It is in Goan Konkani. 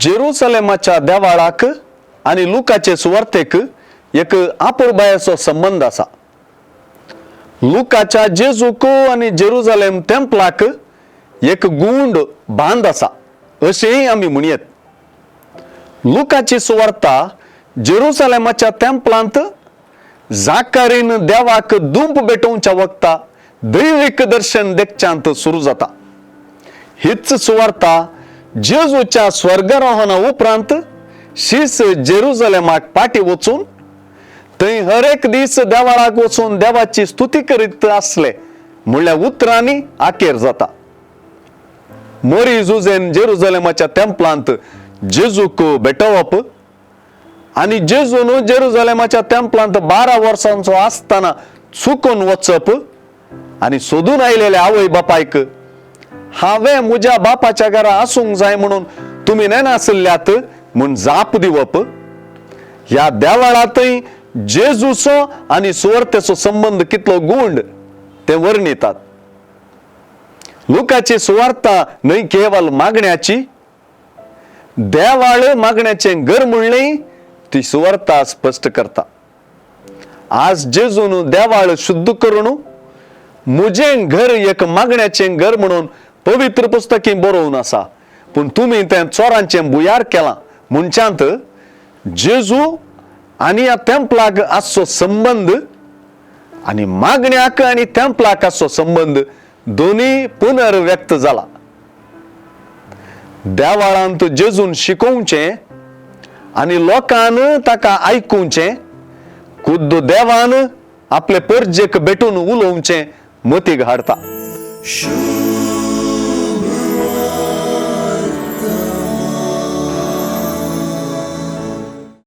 जेरुसलेमाच्या देवाळाक आनी लुकाचे सुवार्तेक एक आपुरबायेचो संबंद आसा. लुकाच्या जेजूक आनी जेरुजलेम तेंपलाक एक गुंड बांद आसा अशेंय आमी म्हणयेत. लुकाची सुवार्ता जेरुसलेमाच्या तेंपलांत जाकारीन देवाक दुंप भेटोवच्या वखता दैवीक दर्शन देखच्यांत सुरू जाता. हीच सुवार्ता जेजूच्या स्वर्गारोहणा उपरांत शीस जेरुजलेमाक पाटी वचून थंय हर एक दीस देवाळाक वचून देवाची स्तुती करीत आसले म्हणल्या उतरांनी आखेर जाता. मोरी जुजेन जेरुजलेमाच्या तेंपलांत जेजूक भेटोवप आनी जेजून जेरुजलेमाच्या तेंपलांत 12 वर्सांचो आसतना चुकून वचप आनी सोदून आयलेले आवय बापायक हांवें म्हज्या बापाच्या घरा आसूंक जाय म्हणून तुमी नेनासल्यात म्हूण जाप दिवप. ह्या देवाळांतय जेजूचो आनी सुवार्तेचो संबंद कितलो गुंड ते वर्णितात. लुकाची सुवार्ता न्हय केवल मागण्याची, देवाळ मागण्याचें घर म्हणलें ती सुवार्ता स्पश्ट करता. आज जेजून देवाळ शुद्ध करून म्हजें घर एक मागण्याचें घर म्हणून पवित्र पुस्तकी बरोवन आसा, पूण तुमी तें चोरांचें भुयार केलां म्हणच्यांत जेजू आनी ह्या तेंपलाक आसचो संबंद आनी मागण्याक आनी तेंपलाक आसचो संबंद दोनूय पुनर्व्यक्त जाला. देवाळांत जेजून शिकोवचें आनी लोकान ताका आयकुचें, खुद्द देवान आपले परजेक भेटून उलोवचें मतीक हाडटा.